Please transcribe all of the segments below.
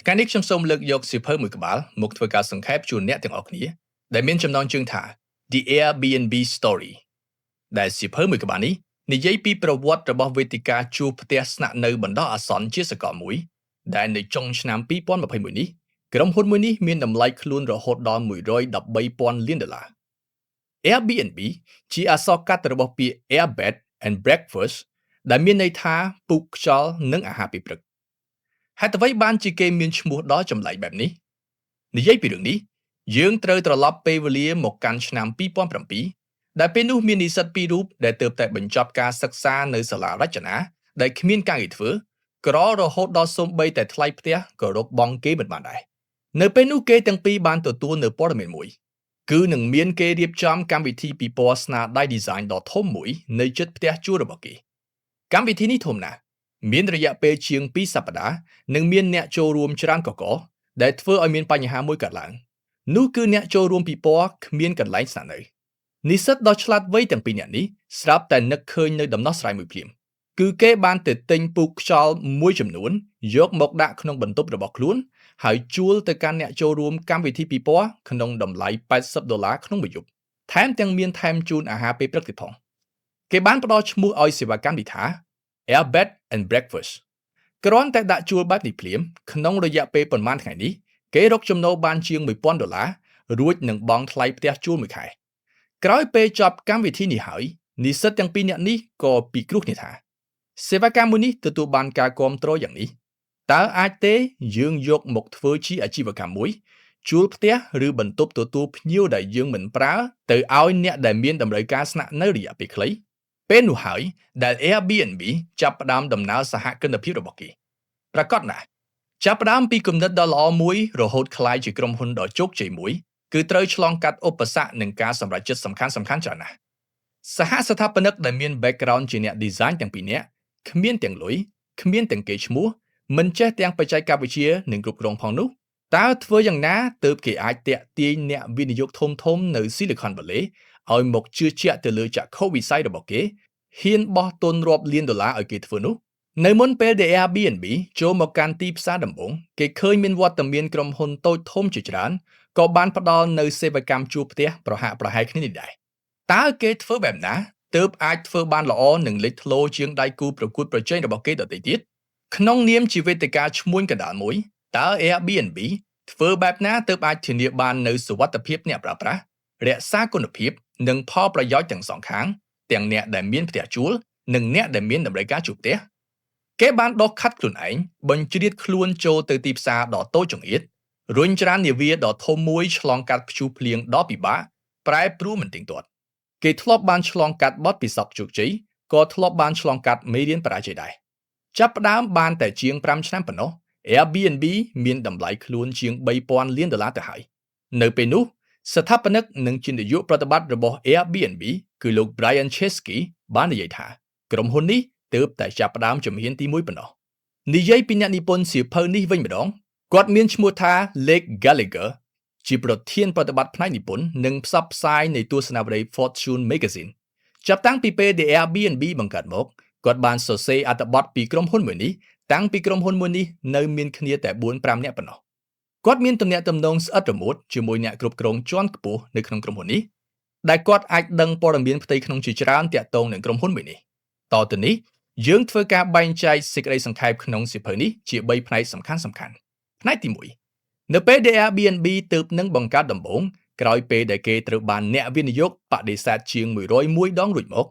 ថ្ងៃនេះខ្ញុំសូមលើកយកសៀវភៅមួយក្បាលមកធ្វើការសង្ខេបជូនអ្នកទាំងអស់គ្នាដែលមានចំណងជើងថា The Airbnb Story ដែលសៀវភៅមួយក្បាលនេះនិយាយពីប្រវត្តិរបស់វេទិកាជួលផ្ទះស្នាក់នៅបណ្ដោះអាសន្នជាសកលមួយដែលនៅចុងឆ្នាំ2021នេះក្រុមហ៊ុនមួយនេះមានតម្លៃខ្លួនរហូតដល់113,000លានដុល្លារ Airbnb ជាអក្សរកាត់របស់ពាក្យ Air Bed and Breakfast ដែលមានន័យថាពូកខ្យល់និងអាហារពេលព្រឹកហេតុអ្វីបានជាគេមានឈ្មោះដ៏ចម្លែកបែបនេះនិយាយពីរឿងនេះយើងត្រូវត្រឡប់ពេលវេលាមកកាន់ឆ្នាំ2007ដែលពេលនោះមាននិស្សិតពីររូបដែលទើបតែបញ្ចប់ការសិក្សានៅសាលារចនាដែលគ្មានការងារធ្វើក្ររហូតដល់សូម្បីតែថ្លៃផ្ទះក៏រកបង់គេមិនបានដែរនៅពេលនោះគេទាំងពីរបានទទួលនៅព័ត៌មានមួយគឺនឹងមានគេរៀបចំកម្មវិធីពិព័រណ៍ស្នាដៃ design ដ៏ធំមួយនៅជិតផ្ទះជួលរបស់គេកម្មវិធីនេះធំណាស់មានរយៈពេលជាង2សប្តាហ៍និងមានអ្នកចូលរួមច្រើនកកដែលធ្វើឲ្យមានបញ្ហាមួយកើតឡើងនោះគឺអ្នកចូលរួមពិព័រណ៍គ្មានកន្លែងស្នាក់នៅនិស្សិតដ៏ឆ្លាតវៃទាំងពីរនាក់នេះស្រាប់តែនឹកឃើញនៅដំណោះស្រាយមួយភ្លាមគឺគេបានទៅទិញពូកខ្យល់មួយចំនួនយកមកដាក់ក្នុងបន្ទប់របស់ខ្លួនហើយជួលទៅកាន់អ្នកចូលរួមកម្មវិធីពិព័រណ៍ក្នុងតម្លៃ80ដុល្លារក្នុងមួយយប់ថែមទាំងមានថែមជូនអាហារពេលព្រឹកទៀតផងគេបានផ្ដល់ឈ្មោះឲ្យសេវាកម្មនេះថា Air Bed and Breakfast គ្រាន់តែដាក់ជួលបែបនេះភ្លាមក្នុងរយៈពេលប៉ុន្មានថ្ងៃនេះគេរកចំណូលបានជាង1000ដុល្លាររួចនឹងបង់ថ្លៃផ្ទះជួលមួយខែក្រោយពេលចប់កម្មវិធីនេះហើយនិស្សិតទាំងពីរនាក់នេះក៏ពិគ្រោះគ្នាថាសេវាកម្មមួយនេះទទួលបានការគាំទ្រយ៉ាងនេះតើអាចទេយើងយកមកធ្វើជាអាជីវកម្មមួយជួលផ្ទះឬបន្ទប់ទទួលភ្ញៀវដែលយើងមិនប្រើទៅឲ្យអ្នកដែលមានតម្រូវការស្នាក់នៅរយៈពេលខ្លីពេលនោះហើយដែល Airbnb ចាប់ផ្ដើមដំណើរសហគ្រិនភាពរបស់គេប្រាកដណាស់ចាប់ផ្ដើមពីគំនិតដ៏ល្អមួយរហូតក្លាយជាក្រុមហ៊ុនដ៏ជោគជ័យមួយគឺត្រូវឆ្លងកាត់ឧបសគ្គនិងការសម្រេចចិត្តសំខាន់ៗច្រើនណាស់សហស្ថាបនិកដែលមាន background ជាអ្នក design ទាំងពីរនាក់គ្មានទាំងលុយគ្មានទាំងកេរ្តិ៍ឈ្មោះមិនចេះទាំងបច្ចេកវិទ្យានិងគ្រប់គ្រងផងនោះតើធ្វើយ៉ាងណាទើបគេអាចទាក់ទាញអ្នកវិនិយោគធំៗនៅ Silicon Valley ឲ្យមកជឿជាក់ទៅលើចក្ខុវិស័យរបស់គេហ៊ានបោះទុនរាប់លានដុល្លារឲ្យគេធ្វើនោះនៅមុនពេលដែល Airbnb ចូលមកកាន់ទីផ្សារដំបូងគេឃើញមានវត្តមានក្រុមហ៊ុនតូចធំជាច្រើនក៏បានផ្ដល់នូវសេវាកម្មជួលផ្ទះប្រហាក់ប្រហែលគ្នានេះដែរតើគេធ្វើបែបណាទើបអាចធ្វើបានល្អនិងលេចធ្លោជាងដៃគូប្រកួតប្រជែងរបស់គេដទៃទៀតក្នុងនាមជាវេទិកាឈ្មួញកណ្ដាលមួយតើ Airbnb ធ្វើបែបណាទើបអាចធានាបាននូវសុវត្ថិភាពអ្នកប្រើប្រាស់រក្សាគុណភាពនិងផលប្រយោជន៍ទាំងសងខាងទាំងអ្នកដែលមានផ្ទះជួលនិងអ្នកដែលមានតម្រូវការជួលផ្ទះគេបានដុសខាត់ខ្លួនឯងបញ្ជ្រាបខ្លួនចូលទៅទីផ្សារដ៏តូចចង្អៀតរុញច្រាននាវាដ៏ធំមួយឆ្លងកាត់ព្យុះភ្លៀងដ៏ពិបាកប្រែប្រួលមិនទៀងទាត់គេធ្លាប់បានឆ្លងកាត់បទពិសោធន៍ជោគជ័យក៏ធ្លាប់បានឆ្លងកាត់មេរៀនបរាជ័យដែរចាប់ផ្ដើមបានតែជាង5ឆ្នាំប៉ុណ្ណោះ Airbnb មានតម្លៃខ្លួនជាង3000លានដុល្លារទៅហើយនៅពេលនោះស្ថាបនិកនិងជានាយកប្រតិបត្តិរបស់ Airbnb គឺលោក Brian Chesky បាននិយាយថាក្រុមហ៊ុននេះទើបតែចាប់ផ្ដើមជំហានទី1ប៉ុណ្ណោះនិយាយពីអ្នកនិពន្ធសៀវភៅនេះវិញម្ដងគាត់មានឈ្មោះថា Lake Gallagher ជាប្រធានប្រតិបត្តិផ្នែកនិពន្ធនិងផ្សព្វផ្សាយនៃទស្សនាវដ្តី Fortune Magazine ចាប់តាំងពីពេលដែល Airbnb បង្កើតមកគាត់បានសរសេរអត្ថបទពីក្រុមហ៊ុនមួយនេះតាំងពីក្រុមហ៊ុនមួយនេះនៅមានគ្នាតែ4 5នាក់ប៉ុណ្ណោះគាត់មានទំនាក់ទំនងស្អិតរមួតជាមួយអ្នកគ្រប់គ្រងជាន់ខ្ពស់នៅក្នុងក្រុមហ៊ុននេះដែលគាត់អាចដឹងព័ត៌មានផ្ទៃក្នុងជាច្រើនទាក់ទងនឹងក្រុមហ៊ុនមួយនេះតទៅនេះយើងធ្វើការបែងចែកសេចក្តីសង្ខេបក្នុងសៀវភៅនេះជា3ផ្នែកសំខាន់សំខាន់ផ្នែកទី1នៅពេលដែល Airbnb ទើបនឹងបង្កើតដំបូងក្រោយពេលដែលគេត្រូវបានអ្នកវិនិយោគបដិសេធជាង101ដងរួចមក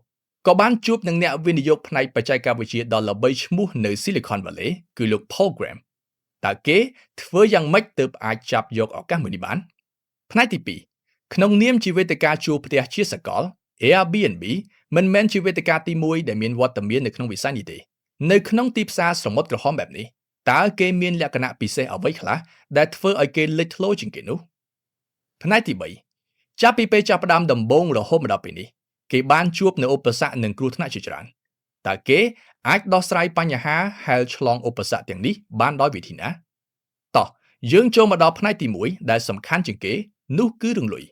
ក៏បានជួបនឹងអ្នកវិនិយោគផ្នែកបច្ចេកវិទ្យាដ៏ល្បីឈ្មោះនៅ Silicon Valley គឺលោក Paul Graham តើគេធ្វើយ៉ាងម៉េចទើបអាចចាប់យកឱកាសមួយនេះបានផ្នែកទី2ក្នុងនាមជាវេទិកាជួលផ្ទះជាសកល Airbnb មិនមែនជាវេទិកាទី1ដែលមានវត្តមាននៅក្នុងវិស័យនេះទេនៅក្នុងទីផ្សារសមុទ្រក្រហមបែបនេះតើគេមានលក្ខណៈពិសេសអ្វីខ្លះដែលធ្វើឲ្យគេលេចធ្លោជាងគេនោះផ្នែកទី3ចាប់ពីពេលចាប់ផ្ដើមដំបូងរហូតមកដល់ពេលនេះគេបានជួបនៅឧបសគ្គនិងគ្រោះថ្នាក់ជាច្រើនតើគេអាចដោះស្រាយបញ្ហាហែលឆ្លងឧបសគ្គទាំងនេះបានដោយវិធីណាតោះយើងចូលមកដល់ផ្នែកទី1ដែលសំខាន់ជាងគេនោះគឺរឿងលុយ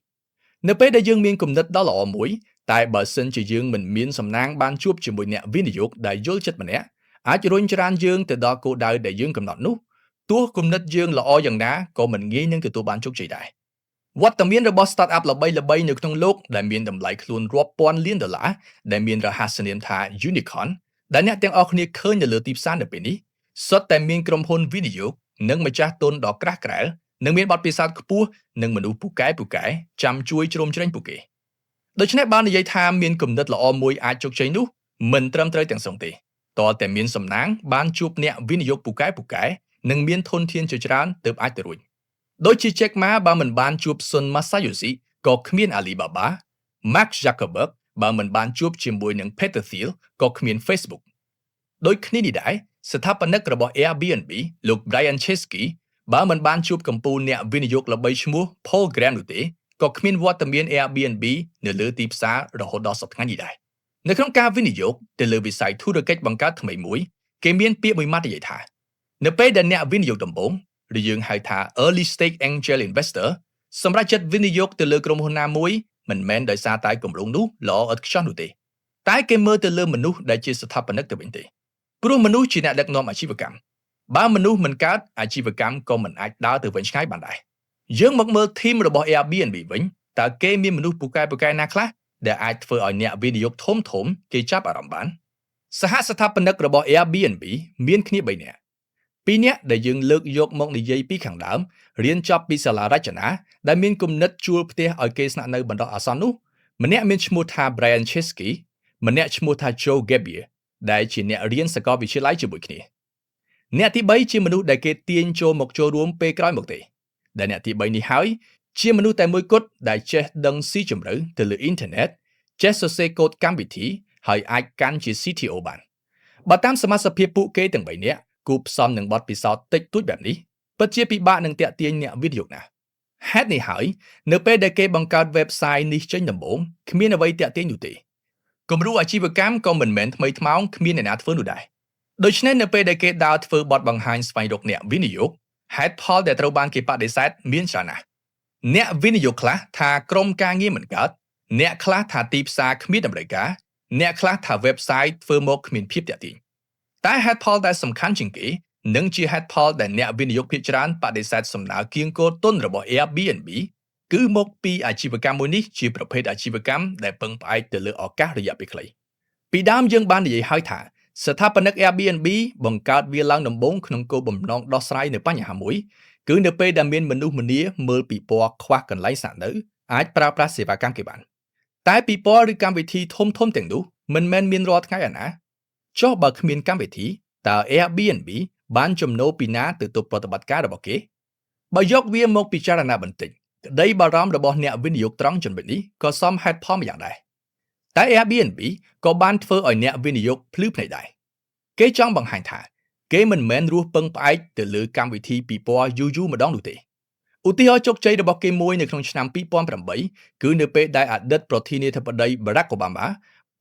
នៅពេលដែលយើងមានគំនិតដ៏ល្អមួយតែបើសិនជាយើងមិនមានសំណាងបានជួបជាមួយអ្នកវិនិយោគដែលយល់ចិត្តម្នាក់អាចរុញច្រានយើងទៅដល់គោលដៅដែលយើងកំណត់នោះ ទោះគំនិតយើងល្អយ៉ាងណាក៏មិនងាយនឹងទទួលបានជោគជ័យដែរវត្តមានរបស់ startup ល្បីៗនៅក្នុងលោកដែលមានតម្លៃខ្លួនរាប់ពាន់លានដុល្លារដែលមានរហស្សនាមថា Unicorn ដែលអ្នកទាំងអស់គ្នាឃើញនៅលើទីផ្សារនៅពេលនេះសុទ្ធតែមានក្រុមហ៊ុនវិនិយោគនិងម្ចាស់ទុនដ៏ក្រាស់ក្រែលនិងមានបទពិសោធន៍ខ្ពស់និងមនុស្សពូកែពូកែចាំជួយជ្រោមជ្រែងពួកគេដូច្នេះបាននិយាយថាមានគំនិតល្អមួយអាចជោគជ័យនោះមិនត្រឹមត្រូវទាំងស្រុងទេតើតែមានសំណាងបានជួបអ្នកវិនិយោគពូកែពូកែនិងមានធនធានជាច្រើនទើបអាចទៅរួចដូចជា Jack Ma បើមិនបានជួបសុន Masayoshi ក៏គ្មាន Alibaba Mark Zuckerberg បើមិនបានជួបជាមួយនឹង Peter Thiel ក៏គ្មាន Facebook ដូចគ្នានេះដែរស្ថាបនិករបស់ Airbnb លោក Brian Chesky បើមិនបានជួបកម្ពូលអ្នកវិនិយោគល្បីឈ្មោះ Paul Graham នោះទេក៏គ្មានវត្តមាន Airbnb នៅលើទីផ្សាររហូតដល់សប្តាហ៍នេះដែរនៅក្នុងការវិនិយោគទៅលើវិស័យធុរកិច្ចបង្កើតថ្មីមួយគេមានពាក្យមួយម៉ាត់និយាយថានៅពេលដែលអ្នកវិនិយោគដំបូងឬយើងហៅថា early stage angel investor សម្រាប់ចិត្តវិនិយោគទៅលើក្រុមហ៊ុនណាមួយមិនមែនដោយសារតែគម្រោងនោះល្អឥតខ្ចោះនោះទេតែគេមើលទៅលើមនុស្សដែលជាស្ថាបនិកទៅវិញទេព្រោះមនុស្សជាអ្នកដឹកនាំអាជីវកម្មបើមនុស្សមិនកើតអាជីវកម្មក៏មិនអាចដើរទៅវិញឆ្ងាយបានដែរយើងមកមើល team របស់ Airbnb វិញតើគេមានមនុស្សពូកែពូកែណាខ្លះដែលអាចធ្វើឲ្យអ្នកវិនិយោគធំធំគេចាប់អារម្មណ៍បានសហស្ថាបនិករបស់ Airbnb មានគ្នា3នាក់ពីរនាក់ដែលយើងលើកយកមកនិយាយពីខាងដើមរៀនចប់ពីសាលារចនាដែលមានគំនិតជួលផ្ទះឲ្យគេស្នាក់នៅបណ្ដោះអាសន្ននោះម្នាក់មានឈ្មោះថា Brian Chesky ម្នាក់ឈ្មោះថា Joe Gebbia ដែលជាអ្នករៀនសាកលវិទ្យាល័យជាមួយគ្នាអ្នកទី3ជាមនុស្សដែលគេទាញចូលមកចូលរួមពេលក្រោយមកទេដែលអ្នកទី3នេះហើយជាមនុស្សតែមួយគត់ដែលចេះដឹងស៊ីជម្រៅទៅលើអ៊ីនធឺណិតចេះសរសេរកូដកម្មវិធីហើយអាចកាន់ជា CTO បានបើតាមសមាជិកភាពពួកគេទាំង3នាក់គូផ្សំនឹងបទពិសោធន៍តិចតួចបែបនេះពិតជាពិបាកនឹងទាក់ទាញអ្នកវិនិយោគណាស់ហេតុនេះហើយនៅពេលដែលគេបង្កើត website នេះចេញដំបូងគ្មានអ្វីទាក់ទាញនោះទេគំរូអាជីវកម្មក៏មិនមែនថ្មីថ្មោងគ្មានអ្នកណាធ្វើនោះដែរដូច្នេះនៅពេលដែលគេដើរធ្វើបទបង្ហាញស្វែងរកអ្នកវិនិយោគហេតុផលដែលត្រូវបានគេបដិសេធមានច្រើនណាស់អ្នកវិនិយោគខ្លះថាក្រុមការងារមិនកើតអ្នកខ្លះថាទីផ្សារគ្មានតម្រូវការអ្នកខ្លះថា website ធ្វើមកគ្មានភាពទាក់ទាញតែហេតុផលដែលសំខាន់ជាងគេនិងជាហេតុផលដែលអ្នកវិនិយោគភាគច្រើនបដិសេធសំណើគៀងគរទុនរបស់ Airbnb គឺមកពីអាជីវកម្មមួយនេះជាប្រភេទអាជីវកម្មដែលពឹងផ្អែកទៅលើឱកាសរយៈពេលខ្លីពីដើមយើងបាននិយាយហើយថាស្ថាបនិក Airbnb បង្កើតវាឡើងដំបូងក្នុងគោលបំណងដោះស្រាយនៅបញ្ហាមួយគឺនៅពេលដែលមានមនុស្សម្នាមើលពិព័រណ៍ខ្វះកន្លែងស្នាក់នៅអាចប្រើប្រាស់សេវាកម្មគេបានតែពិព័រណ៍ឬកម្មវិធីធំធំទាំងនោះមិនមែនមានរាល់ថ្ងៃឯណាចុះបើគ្មានកម្មវិធីតើ Airbnb បានចំណូលពីណាទៅទប់ប្រតិបត្តិការរបស់គេបើយកវាមកពិចារណាបន្តិចក្តីបារម្ភរបស់អ្នកវិនិយោគត្រង់ចំណុចនេះក៏សមហេតុផលម្យ៉ាងដែរតែ Airbnb ក៏បានធ្វើឲ្យអ្នកវិនិយោគភ្លឺភ្នែកដែរគេចង់បង្ហាញថាគេមិនមែនរស់ពឹងផ្អែកទៅលើកម្មវិធីពិព័រណ៍យូរៗម្ដងនោះទេឧទាហរណ៍ជោគជ័យរបស់គេមួយនៅក្នុងឆ្នាំ2008គឺនៅពេលដែលអតីតប្រធានាធិបតីបារ៉ាក់អូបាម៉ា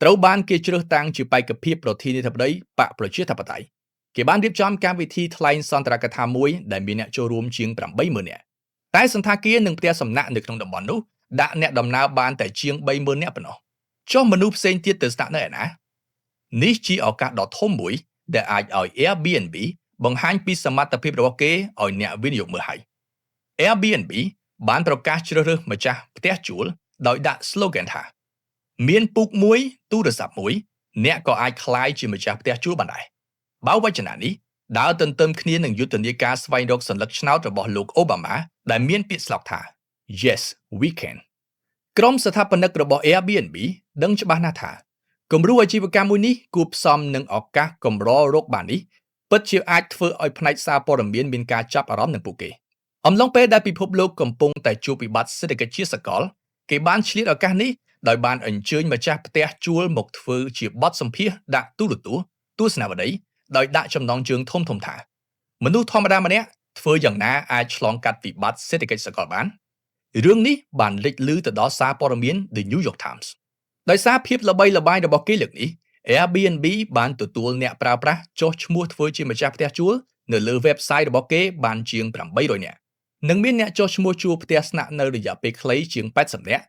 ត្រូវបានគេជ្រើសតាំងជាបេក្ខភាពប្រធានាធិបតីបក្សប្រជាធិបតេយ្យគេបានរៀបចំកម្មវិធីថ្លែងសន្ទរកថាមួយដែលមានអ្នកចូលរួមជាង80000នាក់តែសន្តាគារនិងផ្ទះសំណាក់នៅក្នុងតំបន់នោះដាក់អ្នកដំណើរបានតែជាង30000នាក់ប៉ុណ្ណោះចុះមនុស្សផ្សេងទៀតទៅស្នាក់នៅឯណានេះជាឱកាសដ៏ធំមួយដែលអាចឲ្យ Airbnb បង្ហាញពីសមត្ថភាពរបស់គេឲ្យអ្នកវិនិយោគមើលហើយ Airbnb បានប្រកាសជ្រើសរើសម្ចាស់ផ្ទះជួលដោយដាក់ slogan ថាមានពូកមួយទូរស័ព្ទមួយអ្នកក៏អាចក្លាយជាម្ចាស់ផ្ទះជួលបានដែរបើវចនៈនេះដើរទន្ទឹមគ្នានឹងយុទ្ធនាការស្វែងរកសន្លឹកឆ្នោតរបស់លោកអូបាម៉ាដែលមានពាក្យស្លោកថា Yes we can ក្រុមស្ថាបនិករបស់ Airbnb ដឹងច្បាស់ណាស់ថាគំរូអាជីវកម្មមួយនេះគួបផ្សំនឹងឱកាសកម្ររកបាននេះពិតជាអាចធ្វើឲ្យផ្នែកសារព័ត៌មានមានការចាប់អារម្មណ៍នឹងពួកគេអំឡុងពេលដែលពិភពលោកកំពុងតែជួបវិបត្តិសេដ្ឋកិច្ចជាសកលគេបានឆ្លៀតឱកាសនេះដោយបានអញ្ជើញម្ចាស់ផ្ទះជួលមកធ្វើជាបទសម្ភាសន៍ដាក់ទូរទស្សន៍ទស្សនាវដ្តីដោយដាក់ចំណងជើងធំធំថាមនុស្សធម្មតាម្នាក់ធ្វើយ៉ាងណាអាចឆ្លងកាត់វិបត្តិសេដ្ឋកិច្ចសកលបានរឿងនេះបានលេចឮទៅដល់សារព័ត៌មាន The New York Times ដោយសារភាពល្បីល្បាញរបស់គេលើកនេះ Airbnb បានទទួលអ្នកប្រើប្រាស់ចុះឈ្មោះធ្វើជាម្ចាស់ផ្ទះជួលនៅលើ website របស់គេបានជាង800នាក់និងមានអ្នកចុះឈ្មោះជួលផ្ទះស្នាក់នៅរយៈពេលខ្លីជាង80នាក់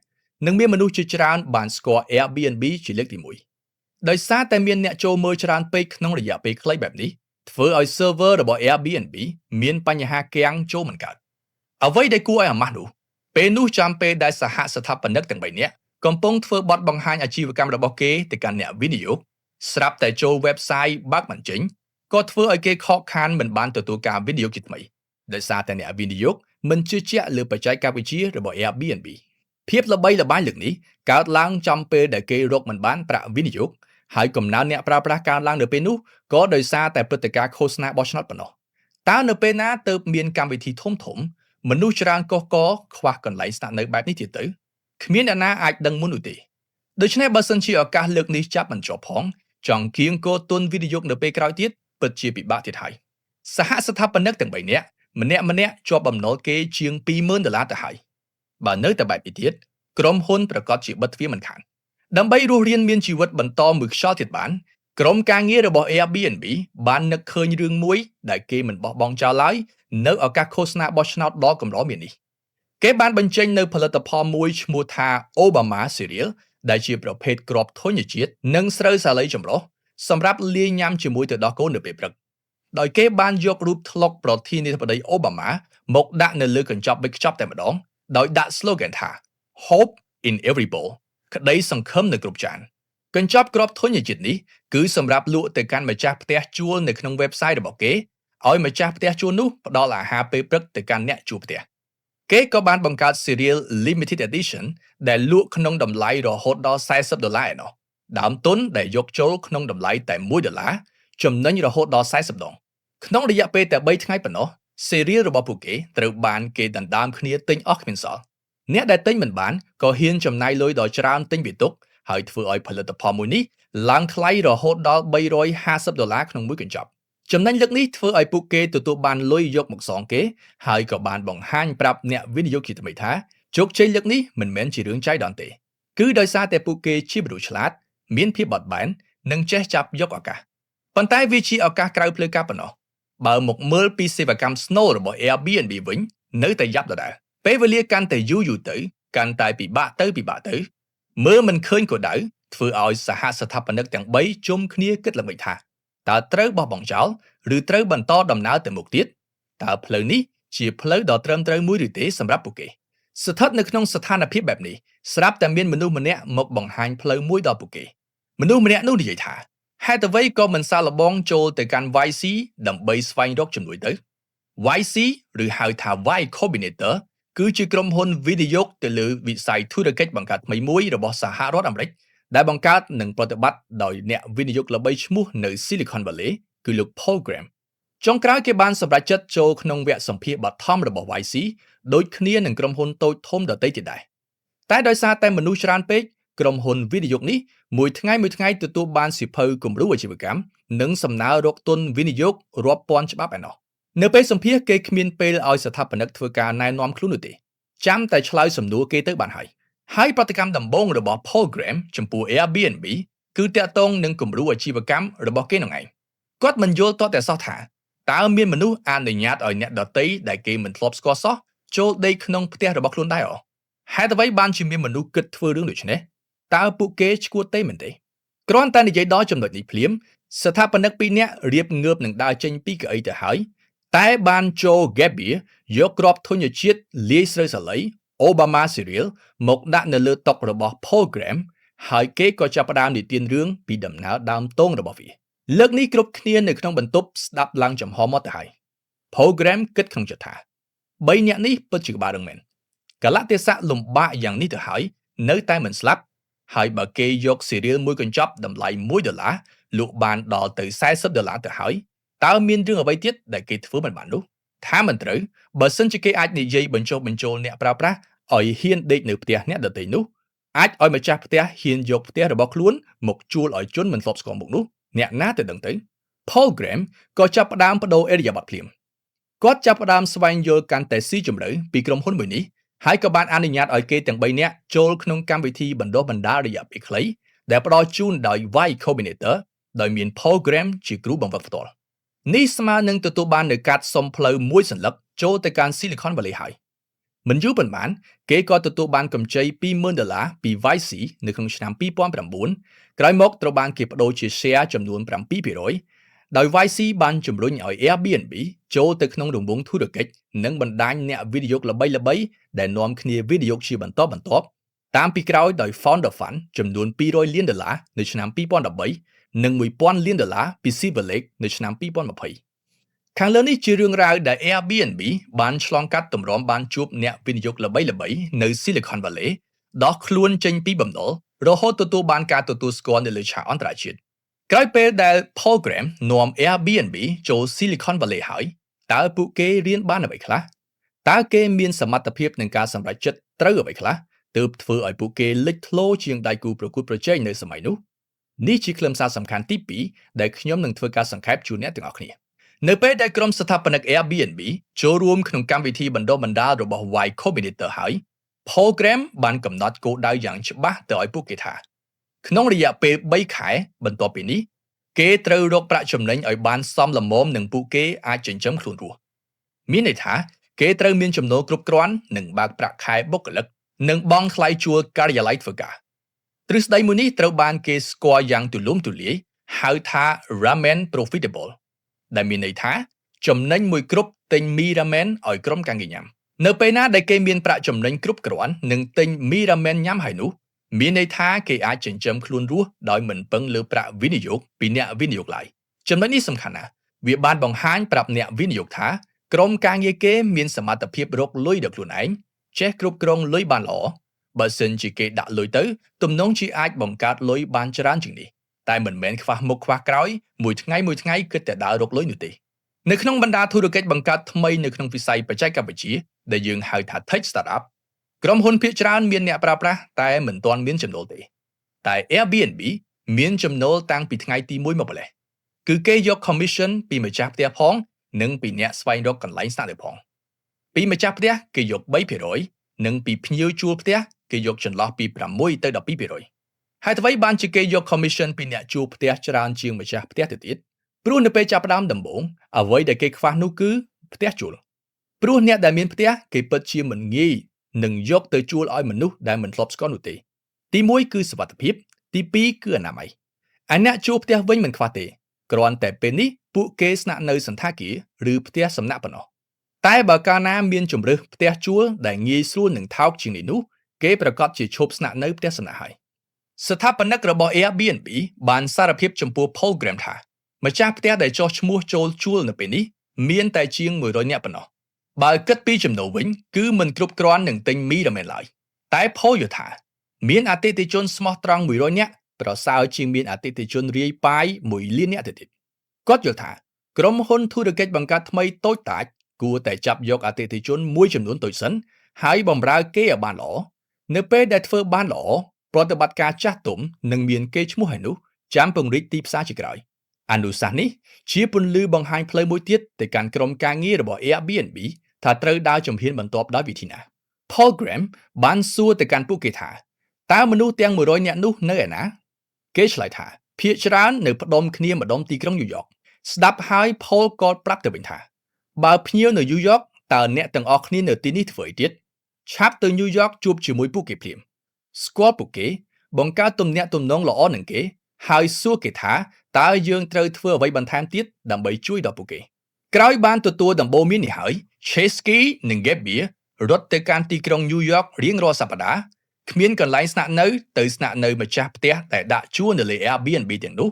និងមានមនុស្សជាច្រើនបានស្គាល់ Airbnb ជាលើកទី1ដោយសារតែមានអ្នកចូលមើលច្រើនពេកក្នុងរយៈពេលខ្លីបែបនេះ ធ្វើឲ្យ server របស់ Airbnb មានបញ្ហាគាំងចូលមិនកើតអ្វីដែលគួរឲ្យអាម៉ាស់នោះពេលនោះចំពេលដែលសហស្ថាបនិកទាំង3នាក់កំពុងធ្វើបទបង្ហាញអាជីវកម្មរបស់គេទៅកាន់អ្នកវិនិយោគស្រាប់តែចូល website បើកមិនចេញក៏ធ្វើឲ្យគេខកខានមិនបានទទួលការវិនិយោគជាថ្មីដោយសារតែអ្នកវិនិយោគមិនជឿជាក់លើបច្ចេកវិទ្យារបស់ Airbnb។ ភាពល្បីល្បាញលើកនេះកើតឡើងចំពេលដែលគេរកមិនបានប្រាក់វិនិយោគហើយកំណើនអ្នកប្រើប្រាស់កើនឡើងនៅពេលនោះក៏ដោយសារតែព្រឹត្តិការណ៍ឃោសនាបោះឆ្នោតប៉ុណ្ណោះ។តើនៅពេលណាទើបមានកម្មវិធីធំធំមនុស្សច្រើនកុះករខ្វះកន្លែងស្នាក់នៅបែបនេះទៀតទៅគ្មានអ្នកណាអាចដឹងមុននោះទេ។ដូច្នេះបើសិនជាឱកាសលើកនេះចាប់មិនជាប់ផងចង់គៀងគរទុនវិនិយោគនៅពេលក្រោយទៀតពិតជាពិបាកទៀតហើយសហស្ថាបនិកទាំង3នាក់ម្នាក់ម្នាក់ជាប់បំណុលគេជាង20000ដុល្លារទៅហើយបើនៅតែបែបនេះទៀតក្រុមហ៊ុនប្រាកដជាបិទទ្វារមិនខានដើម្បីរស់រានមានជីវិតបន្តមួយខ្យល់ទៀតបានក្រុមការងាររបស់ Airbnb បាននឹកឃើញរឿងមួយដែលគេមិនបោះបង់ចោលឡើយនៅឱកាសឃោសនាបោះឆ្នោតដ៏កម្រមាននេះគេបានបញ្ចេញនៅផលិតផលមួយឈ្មោះថា Obama Cereal ដែលជាប្រភេទគ្រាប់ធញ្ញជាតិនិងស្រូវសាលីចម្រុះសម្រាប់លាយញ៉ាំជាមួយទឹកដោះគោនៅពេលព្រឹកដោយគេបានយករូបត្លុកប្រធានាធិបតីអូបាម៉ាមកដាក់នៅលើកញ្ចប់វេចខ្ចប់តែម្ដងដោយដាក់ slogan ថា "Hope in every bowl" ក្តីសង្ឃឹមនៅគ្រប់ចានកញ្ចប់គ្រាប់ធញ្ញជាតិនេះគឺសម្រាប់លក់ទៅកាន់ម្ចាស់ផ្ទះជួលនៅក្នុង website របស់គេឲ្យម្ចាស់ផ្ទះជួលនោះផ្ដល់អាហារពេលព្រឹកទៅកាន់អ្នកជួលផ្ទះគេក៏បានបង្កើត Cereal Limited Edition ដែលលក់ក្នុងតម្លៃរហូតដល់40ដុល្លារឯណោះដើមទុនដែលយកចូលក្នុងតម្លៃតែ1ដុល្លារចំណេញរហូតដល់40ដងក្នុងរយៈពេលតែ3ថ្ងៃប៉ុណ្ណោះ Cereal របស់ពួកគេត្រូវបានគេដណ្ដើមគ្នាទិញអស់គ្មានសល់អ្នកដែលទិញមិនបានក៏ហ៊ានចំណាយលុយដ៏ច្រើនទិញវាទុកហើយធ្វើឲ្យផលិតផលមួយនេះឡើងថ្លៃរហូតដល់350ដុល្លារក្នុងមួយកញ្ចប់ចំណេញលើកនេះធ្វើឲ្យពួកគេទទួលបានលុយយកមកសងគេហើយក៏បានបង្ហាញប្រាប់អ្នកវិនិយោគជាថ្មីថាជោគជ័យលើកនេះមិនមែនជារឿងចៃដន្យទេគឺដោយសារតែពួកគេជាមនុស្សឆ្លាតមានភាពបត់បែននិងចេះចាប់យកឱកាសប៉ុន្តែវាជាឱកាសក្រៅផ្លូវការប៉ុណ្ណោះបើមកមើលពីសេវាកម្មស្នូលរបស់ Airbnb វិញនៅតែយ៉ាប់ដដែលពេលវេលាកាន់តែយូរយូរទៅកាន់តែពិបាកទៅពិបាកទៅមើលមិនឃើញគោលដៅធ្វើឲ្យសហស្ថាបនិកទាំង3ជុំគ្នាគិតល្មិចថាតើត្រូវបោះបង់ចោលឬត្រូវបន្តដំណើរទៅមុខទៀតតើផ្លូវនេះជាផ្លូវដ៏ត្រឹមត្រូវមួយឬទេសម្រាប់ពួកគេស្ថិតនៅក្នុងស្ថានភាពបែបនេះស្រាប់តែមានមនុស្សម្នាក់មកបង្ហាញផ្លូវមួយដល់ពួកគេមនុស្សម្នាក់នោះនិយាយថាហេតុអ្វីក៏មិនសាកល្បងចូលទៅកាន់ YC ដើម្បីស្វែងរកជំនួយទៅ YC ឬហៅថា Y Combinator គឺជាក្រុមហ៊ុនវិនិយោគទៅលើវិស័យធុរកិច្ចបង្កើតថ្មីមួយរបស់សហរដ្ឋអាមេរិកដែលបង្កើតនិងប្រតិបត្តិដោយអ្នកវិនិយោគល្បីឈ្មោះនៅ Silicon Valley គឺលោក Paul Graham។ ចុងក្រោយគេបានសម្រេចចិត្តចូលក្នុងវគ្គសម្ភាសបឋមរបស់ YC ដូចគ្នានឹងក្រុមហ៊ុនតូចធំដទៃទៀតដែរតែដោយសារតែមនុស្សច្រើនពេកក្រុមហ៊ុនវិនិយោគនេះមួយថ្ងៃមួយថ្ងៃទទួលបានសៀវភៅគំរូអាជីវកម្មនិងសំណើរកទុនវិនិយោគរាប់ពាន់ច្បាប់ឯណោះនៅពេលសម្ភាសគេគ្មានពេលឲ្យស្ថាបនិកធ្វើការណែនាំខ្លួននោះទេចាំតែឆ្លើយសំណួរគេទៅបានហើយហើយប្រតិកម្មដំបូងរបស់ Paul Graham ចំពោះ Airbnb គឺតាក់ទងនឹងគំរូអាជីវកម្មរបស់គេនោះឯងគាត់មិនយល់តតែសោះថាតើមានមនុស្សអនុញ្ញាតឲ្យអ្នកដទៃដែលគេមិនធ្លាប់ស្គាល់សោះចូលដេកក្នុងផ្ទះរបស់ខ្លួនដែរអហេតុអ្វីបានជាមានមនុស្សគិតធ្វើរឿងដូចនេះតើពួកគេឈួតទេមែនទេគ្រាន់តែនិយាយដល់ចំណុចនេះភ្លាមស្ថាបនិកពីរនាក់រៀបងើបនឹងដើរចេញពីកៅអីទៅហើយតែបានចូល Gebbia យកគ្រាប់ធញ្ញជាតិលាយស្រូវសាលី Obama Cereal មកដាក់នៅលើតុរបស់ Paul Graham ហើយគេក៏ចាប់ផ្ដើមនិទានរឿងពីដំណើរដើមទងរបស់វាលើកនេះគ្រប់គ្នានៅក្នុងបន្ទប់ស្ដាប់ឡើងចំហមកទៅហើយ Paul Graham គិតក្នុងចិត្តថាបីនាក់នេះពិតជាក្បាលរឹងមែនកលៈទេសៈលំបាកយ៉ាងនេះទៅហើយនៅតែមិនស្លាប់ហើយបើគេយក cereal មួយកញ្ចប់តម្លៃ1ដុល្លារលក់បានដល់ទៅ40ដុល្លារទៅហើយតើមានរឿងអ្វីទៀតដែលគេធ្វើមិនបាននោះថាមិនត្រូវបើសិនជាគេអាចនិយាយបញ្ចុះបញ្ចូលអ្នកប្រើប្រាស់ឲ្យហ៊ានដេកនៅផ្ទះអ្នកដទៃនោះអាចឲ្យម្ចាស់ផ្ទះហ៊ានយកផ្ទះរបស់ខ្លួនមកជួលឲ្យជនមិនធ្លាប់ស្គាល់មុខនោះអ្នកណាទៅដឹងទៅ Paul Graham ក៏ចាប់ផ្ដើមប្ដូរឥរិយាបថភ្លាមគាត់ចាប់ផ្ដើមស្វែងយល់កាន់តែស៊ីជម្រៅពីក្រុមហ៊ុនមួយនេះហើយក៏បានអនុញ្ញាតឲ្យគេទាំង3នាក់ចូលក្នុងកម្មវិធីបណ្ដុះបណ្ដាលរយៈពេលខ្លីដែលផ្ដល់ជូនដោយ Y Combinator ដោយមាន Paul Graham ជាគ្រូបង្វឹកផ្ទាល់នេះស្មើនឹងទទួលបាននូវកាតសុំផ្លូវមួយសន្លឹកចូលទៅកាន់ Silicon Valley ហើយមិនយូរប៉ុន្មានគេក៏ទទួលបានកម្ចី20,000ដុល្លារពី YC នៅក្នុងឆ្នាំ2009ក្រោយមកត្រូវបានគេប្ដូរជា share ចំនួន7% ដោយ YC បានជំរុញឲ្យ Airbnb ចូលទៅក្នុងរង្វង់ធុរកិច្ចនិងបណ្ដាញអ្នកវិនិយោគល្បីៗដែលនាំគ្នាវិនិយោគជាបន្តបន្ទាប់តាមពីក្រោយដោយ Founder Fund ចំនួន200លានដុល្លារនៅឆ្នាំ2013និង1000លានដុល្លារពី Silver Lake នៅឆ្នាំ2020ខាងលើនេះជារឿងរ៉ាវដែល Airbnb បានឆ្លងកាត់ទម្រាំបានជួបអ្នកវិនិយោគល្បីៗនៅ Silicon Valley ដោះខ្លួនចេញពីបំណុលរហូតទទួលបានការទទួលស្គាល់នៅលើឆាកអន្តរជាតិក្រោយពេលដែល Paul Graham នាំ Airbnb ចូល Silicon Valley ហើយតើពួកគេរៀនបានអ្វីខ្លះតើគេមានសមត្ថភាពនឹងការសម្រេចចិត្តត្រូវអ្វីខ្លះទើបធ្វើឲ្យពួកគេលេចធ្លោជាងដៃគូប្រកួតប្រជែងនៅសម័យនោះនេះជាខ្លឹមសារសំខាន់ទី2ដែលខ្ញុំនឹងធ្វើការសង្ខេបជូនអ្នកទាំងអស់គ្នានៅពេលដែលក្រុមស្ថាបនិក Airbnb ចូលរួមក្នុងកម្មវិធីបណ្ដុះបណ្ដាលរបស់ Y Combinator ហើយ Paul Graham បានកំណត់គោលដៅយ៉ាងច្បាស់ទៅឲ្យពួកគេថាក្នុងរយៈពេល3ខែបន្ទាប់ពីនេះគេត្រូវរកប្រាក់ចំណេញឲ្យបានសមល្មមនឹងពួកគេអាចចិញ្ចឹមខ្លួនរស់មានន័យថាគេត្រូវមានចំណូលគ្រប់គ្រាន់និងបើកប្រាក់ខែបុគ្គលិកនិងបង់ថ្លៃជួលការិយាល័យធ្វើការទ្រឹស្ដីមួយនេះត្រូវបានគេស្គាល់យ៉ាងទូលំទូលាយហៅថា Ramen Profitable ដែលមានន័យថាចំណេញមួយគ្រប់ទិញមីរ៉ាមែនឲ្យក្រុមការងារញ៉ាំនៅពេលណាដែលគេមានប្រាក់ចំណេញគ្រប់គ្រាន់និងទិញមីរ៉ាមែនញ៉ាំហើយនោះមានន័យថាគេអាចចិញ្ចឹមខ្លួនរស់ដោយមិនពឹងលើប្រាក់វិនិយោគពីអ្នកវិនិយោគឡើយចំណុចនេះសំខាន់ណាស់វាបានបង្ហាញប្រាប់អ្នកវិនិយោគថាក្រុមការងារគេមានសមត្ថភាពរកលុយដោយខ្លួនឯងចេះគ្រប់គ្រងលុយបានល្អបើសិនជាគេដាក់លុយទៅទំនងជាអាចបង្កើតលុយបានច្រើនជាងនេះតែមិនមែនខ្វះមុខខ្វះក្រោយមួយថ្ងៃមួយថ្ងៃគិតតែដើររកលុយនោះទេនៅក្នុងបណ្ដាធុរកិច្ចបង្កើតថ្មីនៅក្នុងវិស័យបច្ចេកវិទ្យាដែលយើងហៅថា Tech Startup ក្រុមហ៊ុនភាគច្រើនមានអ្នកប្រើប្រាស់តែមិនទាន់មានចំណូលទេតែ Airbnb មានចំណូលតាំងពីថ្ងៃទី1មកម្លេះគឺគេយក commission ពីម្ចាស់ផ្ទះផងនិងពីអ្នកស្វែងរកកន្លែងស្នាក់នៅផងពីម្ចាស់ផ្ទះគេយក3%និងពីភ្ញៀវជួលផ្ទះគេយកចន្លោះពី6ទៅ12%ហើយអ្វីបានជាគេយក commission ពីអ្នកជួលផ្ទះច្រើនជាងម្ចាស់ផ្ទះទៅទៀតព្រោះនៅពេលចាប់ផ្ដើមដំបូងអ្វីដែលគេខ្វះនោះគឺផ្ទះជួលព្រោះអ្នកដែលមានផ្ទះគេពិតជាមិនងាយនឹងយកទៅជួលឲ្យមនុស្សដែលមិនធ្លាប់ស្គាល់នោះទេទី1គឺសុវត្ថិភាពទី2គឺអនាម័យឯអ្នកជួលផ្ទះវិញមិនខ្វះទេគ្រាន់តែពេលនេះពួកគេស្នាក់នៅសណ្ឋាគារឬផ្ទះសំណាក់ប៉ុណ្ណោះតែបើកាលណាមានជំរើសផ្ទះជួលដែលងាយស្រួលនិងថោកជាងនេះនោះគេប្រកាសជាឈប់ស្នាក់នៅផ្ទះសំណាក់ហើយស្ថាបនិករបស់ Airbnb បានសារភាពចំពោះ Paul Graham ថាម្ចាស់ផ្ទះដែលចុះឈ្មោះចូលជួលនៅពេលនេះមានតែជាង100នាក់ប៉ុណ្ណោះបើគិតពីចំណូលវិញគឺមិនគ្រប់គ្រាន់នឹងទិញមីរ៉ាមែនឡើយតែ Paul យល់ថាមានអតិថិជនស្មោះត្រង់100នាក់ប្រសើរជាងមានអតិថិជនរាយប៉ាយ1លាននាក់ទៅទៀតគាត់យល់ថាក្រុមហ៊ុនធុរកិច្ចបង្កើតថ្មីតូចតាចគួរតែចាប់យកអតិថិជនមួយចំនួនតូចសិនហើយបម្រើគេឲ្យបានល្អនៅពេលដែលធ្វើបានល្អប្រតិបត្តិការចាស់ទុំនឹងមានគេឈ្មោះហើយនោះចាំពង្រីកទីផ្សារជាក្រោយអនុសាសន៍នេះជាពន្លឺបង្ហាញផ្លូវមួយទៀតទៅកាន់ក្រុមការងាររបស់ Airbnb ថាត្រូវដើរជំហានបន្ទាប់ដោយវិធីណា Paul Graham បានសួរទៅកាន់ពួកគេថាតើមនុស្សទាំង100នាក់នោះនៅឯណាគេឆ្លើយថាភាគច្រើននៅផ្ដុំគ្នាម្ដុំទីក្រុងញូវយ៉កស្ដាប់ហើយ Paul ក៏ប្រាប់ទៅវិញថាបើភ្ញៀវនៅញូវយ៉កតើអ្នកទាំងអស់គ្នានៅទីនេះធ្វើអីទៀតឆាប់ទៅញូវយ៉កជួបជាមួយពួកគេភ្លាមស្គាល់ពួកគេបង្កើតទំនាក់ទំនងល្អនឹងគេហើយសួរគេថាតើយើងត្រូវធ្វើអ្វីបន្ថែមទៀតដើម្បីជួយដល់ពួកគេក្រោយបានទទួលដំបូន្មាននេះហើយ Chesky និង Gabbie រត់ទៅកាន់ទីក្រុងញូវយ៉ករៀងរាល់សប្តាហ៍គ្មានកន្លែងស្នាក់នៅទៅស្នាក់នៅម្ចាស់ផ្ទះដែលដាក់ជួលនៅលើ Airbnb ទាំងនោះ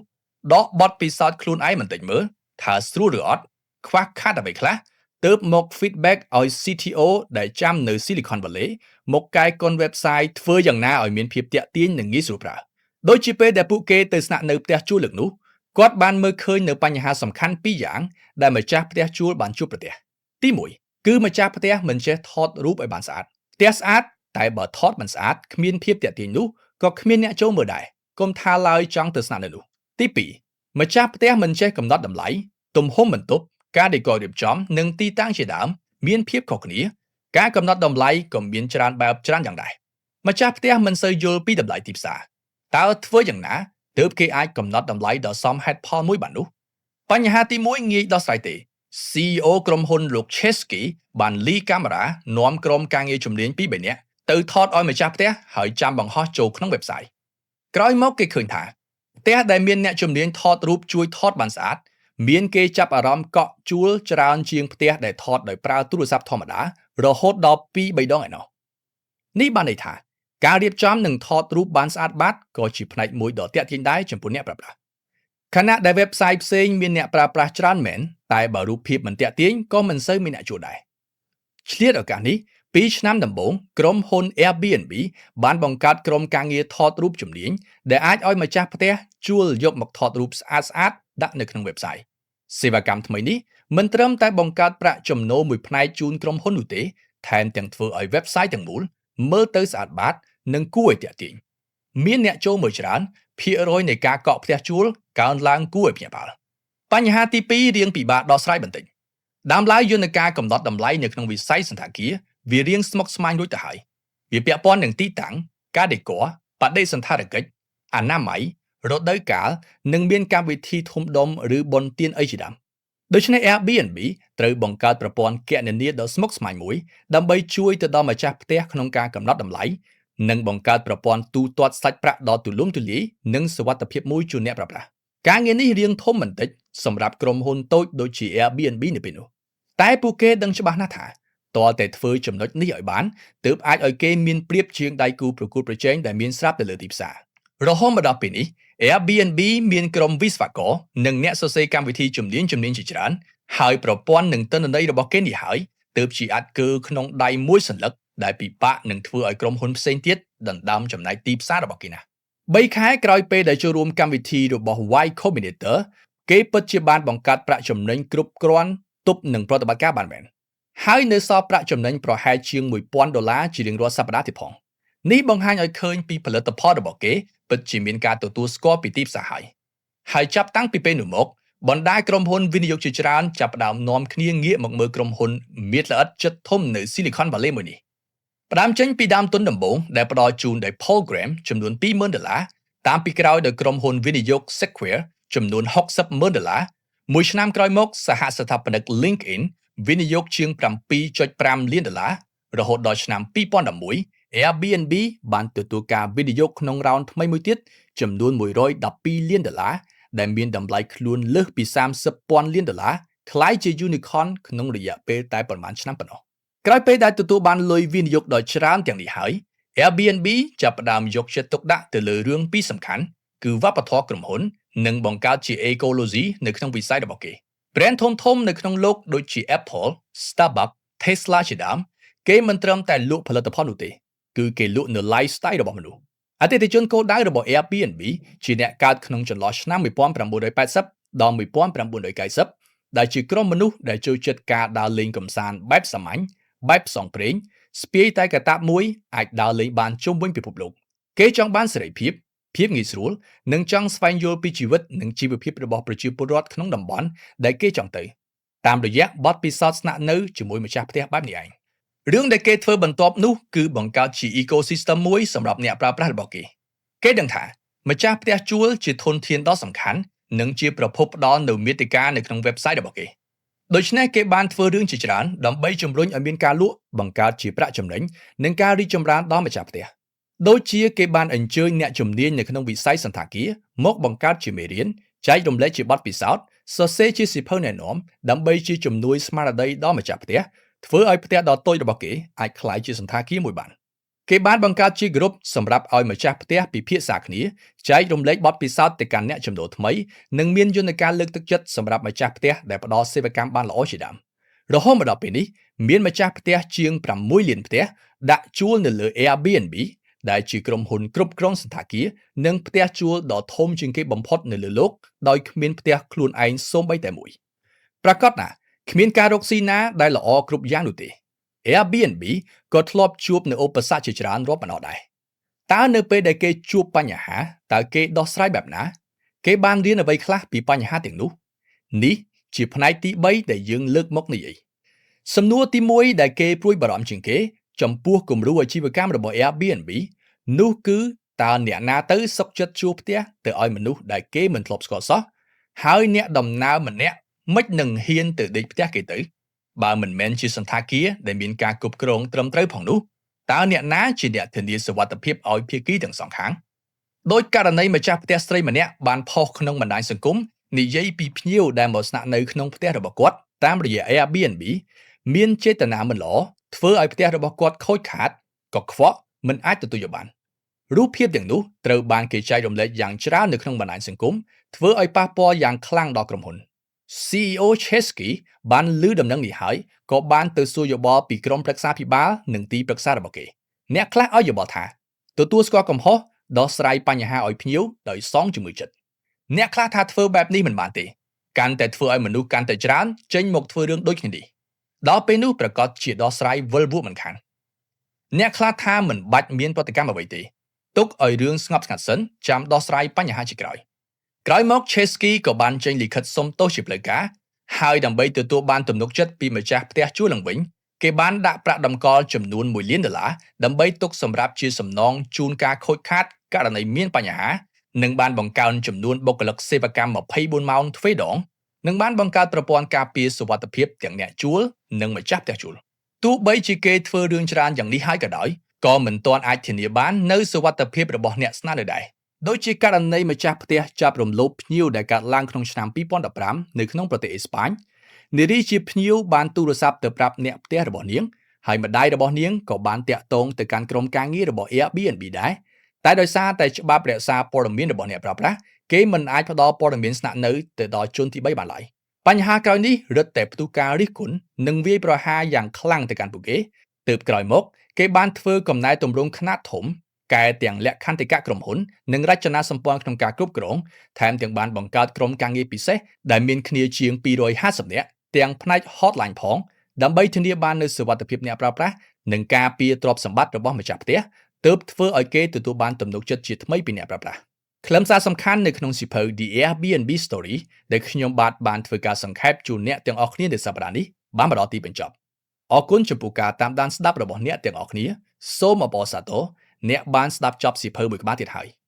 ដកបទពិសោធន៍ខ្លួនឯងបន្តិចមើលថាស្រួលឬអត់ខ្វះខាតអ្វីខ្លះទើបមក feedback ឲ្យ CTO ដែលចាំនៅ Silicon Valley មកកែកុន website ធ្វើយ៉ាងណាឲ្យមានភាពទាក់ទាញនិងងាយស្រួលប្រើដូចជាពេលដែលពួកគេទៅស្នាក់នៅផ្ទះជួលលើកនោះគាត់បានមើលឃើញនៅបញ្ហាសំខាន់ពីរយ៉ាងដែលម្ចាស់ផ្ទះជួលបានជួបប្រទះទី1គឺម្ចាស់ផ្ទះមិនចេះថតរូបឲ្យបានស្អាតផ្ទះស្អាតតែបើថតមិនស្អាតគ្មានភាពទាក់ទាញនោះក៏គ្មានអ្នកចូលមើលដែរកុំថាឡើយចង់ទៅស្នាក់នៅនោះទី2ម្ចាស់ផ្ទះមិនចេះកំណត់តម្លៃទំហំបន្ទប់ការដេករៀបចំនិងទីតាំងជាដើមមានភាពខុសគ្នាការកំណត់តម្លៃក៏មានច្រើនបែបច្រើនយ៉ាងដែរម្ចាស់ផ្ទះមិនសូវយល់ពីតម្លៃទីផ្សារតើធ្វើយ៉ាងណាទើបគេអាចកំណត់តម្លៃដ៏សមហេតុផលមួយបាននោះបញ្ហាទី1ងាយដោះស្រាយទេ CEO ក្រុមហ៊ុនលោក Chesky បានលីកាមេរ៉ានាំក្រុមការងារជំនាញ2 3នាក់ទៅថតឲ្យម្ចាស់ផ្ទះហើយចាំបង្ហោះចូលក្នុង website ក្រោយមកគេឃើញថាផ្ទះដែលមានអ្នកជំនាញថតរូបជួយថតបានស្អាត មានគេចាប់អារម្មណ៍កក់ជួលច្រើនជាងផ្ទះដែលថតដោយប្រើទូរស័ព្ទធម្មតារហូតដល់2-3ដងឯណោះនេះបានន័យថាការរៀបចំនិងថតរូបបានស្អាតបាតក៏ជាផ្នែកមួយដ៏ទាក់ទាញដែរចំពោះអ្នកប្រើប្រាស់ខណៈដែល website ផ្សេងមានអ្នកប្រើប្រាស់ច្រើនមែនតែបើរូបភាពមិនទាក់ទាញក៏មិនសូវមានអ្នកជួលដែរឆ្លៀតឱកាសនេះ2ឆ្នាំដំបូងក្រុមហ៊ុន Airbnb បានបង្កើតក្រុមការងារថតរូបជំនាញដែលអាចឲ្យម្ចាស់ផ្ទះជួលយកមកថតរូបស្អាតៗដាក់នៅក្នុង website សេវាកម្មថ្មីនេះមិនត្រឹមតែបង្កើតប្រាក់ចំណូលមួយផ្នែកជូនក្រុមហ៊ុននោះទេថែមទាំងធ្វើឲ្យ website ទាំងមូលមើលទៅស្អាតបាតនិងគួរឲ្យទាក់ទាញមានអ្នកចូលមើលច្រើនភាគរយនៃការកក់ផ្ទះជួលកើនឡើងគួរឲ្យភ្ញាក់ផ្អើលបញ្ហាទី2រៀងពិបាកដោះស្រាយបន្តិចដើមឡើយយន្តការកំណត់តម្លៃនៅក្នុងវិស័យសណ្ឋាគារវារៀងស្មុគស្មាញរួចទៅហើយវាពាក់ព័ន្ធនឹងទីតាំងការដេកបដិសណ្ឋារកិច្ចអនាម័យរដូវកាលនិងមានកម្មវិធីធំដុំឬបុណ្យទានអីជាដើមដូច្នេះ Airbnb ត្រូវបង្កើតប្រព័ន្ធគណនាដ៏ស្មុគស្មាញមួយដើម្បីជួយទៅដល់ម្ចាស់ផ្ទះក្នុងការកំណត់តម្លៃនិងបង្កើតប្រព័ន្ធទូទាត់សាច់ប្រាក់ដ៏ទូលំទូលាយនិងសុវត្ថិភាពមួយជូនអ្នកប្រើប្រាស់ការងារនេះរៀងធំបន្តិចសម្រាប់ក្រុមហ៊ុនតូចដូចជា Airbnb នៅពេលនោះតែពួកគេដឹងច្បាស់ណាស់ថាទាល់តែធ្វើចំណុចនេះឲ្យបានទើបអាចឲ្យគេមានប្រៀបជាងដៃគូប្រកួតប្រជែងដែលមានស្រាប់នៅលើទីផ្សាររហូតមកដល់ពេលនេះ Airbnb មានក្រុមវិស្វករនិងអ្នកសរសេរកម្មវិធីជំនាញជាច្រើនហើយប្រព័ន្ធនិងទិន្នន័យរបស់គេនេះហើយទើបជាអាចកើក្នុងដៃមួយសន្លឹកដែលពិបាកនឹងធ្វើឲ្យក្រុមហ៊ុនផ្សេងទៀតដណ្ដើមចំណែកទីផ្សាររបស់គេណា3ខែក្រោយពេលដែលចូលរួមកម្មវិធីរបស់ Y Combinator គេពិតជាបានបង្កើតប្រាក់ចំណេញគ្រប់គ្រាន់ទប់នឹងប្រតិបត្តិការបានមែនហើយនៅសល់ប្រាក់ចំណេញប្រហែលជាង1000ដុល្លារជារៀងរាល់សប្តាហ៍ទៀតផងនេះបង្ហាញឲ្យឃើញពីផលិតផលរបស់គេពិតជាមានការទទួលស្គាល់ពីទីផ្សារហើយហើយចាប់តាំងពីពេលនោះមកបណ្ដាក្រុមហ៊ុនវិនិយោគជាច្រើនចាប់ផ្ដើមនាំគ្នាងាកមកមើលក្រុមហ៊ុនមៀតល្អិតចិត្តធំនៅ Silicon Valley មួយនេះផ្ដើមចេញពីដើមទុនដំបូងដែលផ្ដល់ជូនដោយ Paul Graham ចំនួន20000ដុល្លារតាមពីក្រោយដោយក្រុមហ៊ុនវិនិយោគ Sequoia ចំនួន60ម៉ឺនដុល្លារមួយឆ្នាំក្រោយមកសហស្ថាបនិក LinkedIn វិនិយោគជាង7.5លានដុល្លាររហូតដល់ឆ្នាំ2011 Airbnb បានទទួលការវិនិយោគក្នុងរោនថ្មីមួយទៀតចំនួន112លានដុល្លារដែលមានតម្លៃខ្លួនលើសពី30ពាន់លានដុល្លារក្លាយជា unicorn ក្នុងរយៈពេលតែប៉ុន្មានឆ្នាំប៉ុណ្ណោះក្រោយពេលដែលទទួលបានលុយវិនិយោគដ៏ច្រើនទាំងនេះហើយ Airbnb ចាប់ផ្ដើមយកចិត្តទុកដាក់ទៅលើរឿងពីរសំខាន់គឺវប្បធម៌ក្រុមហ៊ុននិងបង្កើតជា ecology នៅក្នុងវិស័យរបស់គេ brand ធំៗនៅក្នុងលោកដូចជា Apple, Starbucks, Tesla ជាដើមគេមិនត្រឹមតែលក់ផលិតផលនោះទេគឺគេលក់នៅ lifestyle របស់មនុស្សអតិថិជនគោលដៅរបស់ Airbnb ជាអ្នកកើតក្នុងចន្លោះឆ្នាំ1980ដល់1990ដែលជាក្រុមមនុស្សដែលចូលចិត្តការដើរលេងកម្សាន្តបែបសាមញ្ញបែបផ្សងព្រេងស្ពាយតែកាតាបមួយអាចដើរលេងបានជុំវិញពិភពលោកគេចង់បានសេរីភាពភាពងាយស្រួលនិងចង់ស្វែងយល់ពីជីវិតនិងជីវភាពរបស់ប្រជាពលរដ្ឋក្នុងតំបន់ដែលគេចង់ទៅតាមរយៈបទពិសោធន៍ស្នាក់នៅជាមួយម្ចាស់ផ្ទះបែបនេះឯងរឿងដែលគេធ្វើបន្ទាប់នោះគឺបង្កើតជា ecosystem មួយសម្រាប់អ្នកប្រើប្រាស់របស់គេគេដឹងថាម្ចាស់ផ្ទះជួលជាធនធានដ៏សំខាន់និងជាប្រភពផ្ដល់នូវមាតិកានៅក្នុង website របស់គេដូច្នេះគេបានធ្វើរឿងជាច្រើនដើម្បីជំរុញឲ្យមានការលក់បង្កើតជាប្រាក់ចំណេញនិងការរីកចម្រើនដល់ម្ចាស់ផ្ទះដូចជាគេបានអញ្ជើញអ្នកជំនាញនៅក្នុងវិស័យសណ្ឋាគារមកបង្កើតជាមេរៀនចែករំលែកជាបទពិសោធន៍សរសេរជាសៀវភៅណែនាំដើម្បីជាជំនួយស្មារតីដល់ម្ចាស់ផ្ទះធ្វើឲ្យផ្ទះដ៏តូចរបស់គេអាចក្លាយជាសណ្ឋាគារមួយបានគេបានបង្កើតជាក្រុមសម្រាប់ឲ្យម្ចាស់ផ្ទះពិភាក្សាគ្នាចែករំលែកបទពិសោធន៍ទៅកាន់អ្នកចំណូលថ្មីនិងមានយន្តការលើកទឹកចិត្តសម្រាប់ម្ចាស់ផ្ទះដែលផ្ដល់សេវាកម្មបានល្អជាដើមរហូតមកដល់ពេលនេះមានម្ចាស់ផ្ទះជាង6លានផ្ទះដាក់ជួលនៅលើ Airbnb ដែលជាក្រុមហ៊ុនគ្រប់គ្រងសណ្ឋាគារនិងផ្ទះជួលដ៏ធំជាងគេបំផុតនៅលើលោកដោយគ្មានផ្ទះខ្លួនឯងសូម្បីតែមួយប្រាកដណាស់គ្មានការរកស៊ីណាដែលល្អគ្រប់យ៉ាងនោះទេ Airbnb ក៏ធ្លាប់ជួបនៅឧបសគ្គជាច្រើនរាប់មិនអស់ដែរតើនៅពេលដែលគេជួបបញ្ហាតើគេដោះស្រាយបែបណាគេបានរៀនអ្វីខ្លះពីបញ្ហាទាំងនោះនេះជាផ្នែកទី3ដែលយើងលើកមកនិយាយសំណួរទី1ដែលគេព្រួយបារម្ភជាងគេចំពោះគំរូអាជីវកម្មរបស់ Airbnb នោះគឺតើអ្នកណាទៅសុខចិត្តជួលផ្ទះទៅឲ្យមនុស្សដែលគេមិនធ្លាប់ស្គាល់សោះហើយអ្នកដំណើរម្នាក់មិននឹងហ៊ានទៅដេកផ្ទះគេទៅបើមិនមែនជាសណ្ឋាគារដែលមានការគ្រប់គ្រងត្រឹមត្រូវផងនោះតើអ្នកណាជាអ្នកធានាសុវត្ថិភាពឲ្យភាគីទាំងសងខាងដោយករណីម្ចាស់ផ្ទះស្រីម្នាក់បានផុសក្នុងបណ្ដាញសង្គម និយាយពីភ្ញៀវដែលមកស្នាក់នៅក្នុងផ្ទះរបស់គាត់តាមរយៈ Airbnb មានចេតនាមិនល្អធ្វើឲ្យផ្ទះរបស់គាត់ខូចខាតកខ្វក់មិនអាចទទួលយកបានរូបភាពទាំងនោះត្រូវបានគេចែករំលែកយ៉ាងច្រើននៅក្នុងបណ្ដាញសង្គមធ្វើឲ្យប៉ះពាល់យ៉ាងខ្លាំងដល់ក្រុមហ៊ុន CEO Chesky បានឮដំណឹងនេះហើយក៏បានទៅសួរយោបល់ពីក្រុមប្រឹក្សាភិបាលនិងទីប្រឹក្សារបស់គេអ្នកខ្លះឲ្យយោបល់ថាទទួលស្គាល់កំហុសដោះស្រាយបញ្ហាឲ្យភ្ញៀវដោយសងជំងឺចិត្តអ្នកខ្លះថាធ្វើបែបនេះមិនបានទេកាន់តែធ្វើឲ្យមនុស្សកាន់តែច្រើនចេញមកធ្វើរឿងដូចគ្នានេះដល់ពេលនោះប្រកាសជាដោះស្រាយវិលវក់មិនខានអ្នកខ្លះថាមិនបាច់មានប្រតិកម្មអ្វីទេទុកឲ្យរឿងស្ងប់ស្ងាត់សិនចាំដោះស្រាយបញ្ហាជាក្រោយក្រោយមក Chesky ក៏បានចេញលិខិតសុំទោសជាផ្លូវការហើយដើម្បីទទួលបានទំនុកចិត្តពីម្ចាស់ផ្ទះជួលឡើងវិញគេបានដាក់ប្រាក់តម្កល់ចំនួន1លានដុល្លារដើម្បីទុកសម្រាប់ជាសំណងជូនការខូចខាតករណីមានបញ្ហានិងបានបង្កើនចំនួនបុគ្គលិកសេវាកម្ម24ម៉ោងទ្វេដងនិងបានបង្កើតប្រព័ន្ធការពារសុវត្ថិភាពទាំងអ្នកជួលនិងម្ចាស់ផ្ទះជួលទោះបីជាគេធ្វើរឿងច្រើនយ៉ាងនេះហើយក៏ដោយក៏មិនទាន់អាចធានាបាននូវសុវត្ថិភាពរបស់អ្នកស្នាក់នៅដែរដូចជាករណីម្ចាស់ផ្ទះចាប់រំលោភភ្ញៀវដែលកើតឡើងក្នុងឆ្នាំ2015នៅក្នុងប្រទេសអេស្ប៉ាញនារីជាភ្ញៀវបានទូរស័ព្ទទៅប្រាប់អ្នកផ្ទះរបស់នាងហើយម្ដាយរបស់នាងក៏បានតាក់ទងទៅកាន់ក្រុមការងាររបស់ Airbnb ដែរតែដោយសារតែច្បាប់រក្សាព័ត៌មានរបស់អ្នកប្រើប្រាស់គេមិនអាចផ្ដល់ព័ត៌មានស្នាក់នៅទៅដល់ជនទី3បានឡើយបញ្ហាក្រោយនេះរឹតតែផ្ទុះការរិះគន់និងវាយប្រហារយ៉ាងខ្លាំងទៅកាន់ពួកគេទើបក្រោយមកគេបានធ្វើកំណែទម្រង់ខ្នាតធំកែទាំងលក្ខន្តិកៈក្រុមហ៊ុននិងរចនាសម្ព័ន្ធក្នុងការគ្រប់គ្រងថែមទាំងបានបង្កើតក្រុមការងារពិសេសដែលមានគ្នាជាង250នាក់ទាំងផ្នែក hotline ផងដើម្បីធានាបាននូវសុវត្ថិភាពអ្នកប្រើប្រាស់និងការពារទ្រព្យសម្បត្តិរបស់ម្ចាស់ផ្ទះទើបធ្វើឲ្យគេទទួលបានទំនុកចិត្តជាថ្មីពីអ្នកប្រើប្រាស់ខ្លឹមសារសំខាន់នៅក្នុងសៀវភៅ The Airbnb Story ដែលខ្ញុំបាទបានធ្វើការសង្ខេបជូនអ្នកទាំងអស់គ្នានៅសប្តាហ៍នេះបានមកដល់ទីបញ្ចប់អរគុណចំពោះការតាមដានស្ដាប់របស់អ្នកទាំងអស់គ្នាសូមអបអរសាទរអ្នកបានស្ដាប់ចប់សៀវភៅមួយក្បាលទៀតហើយ។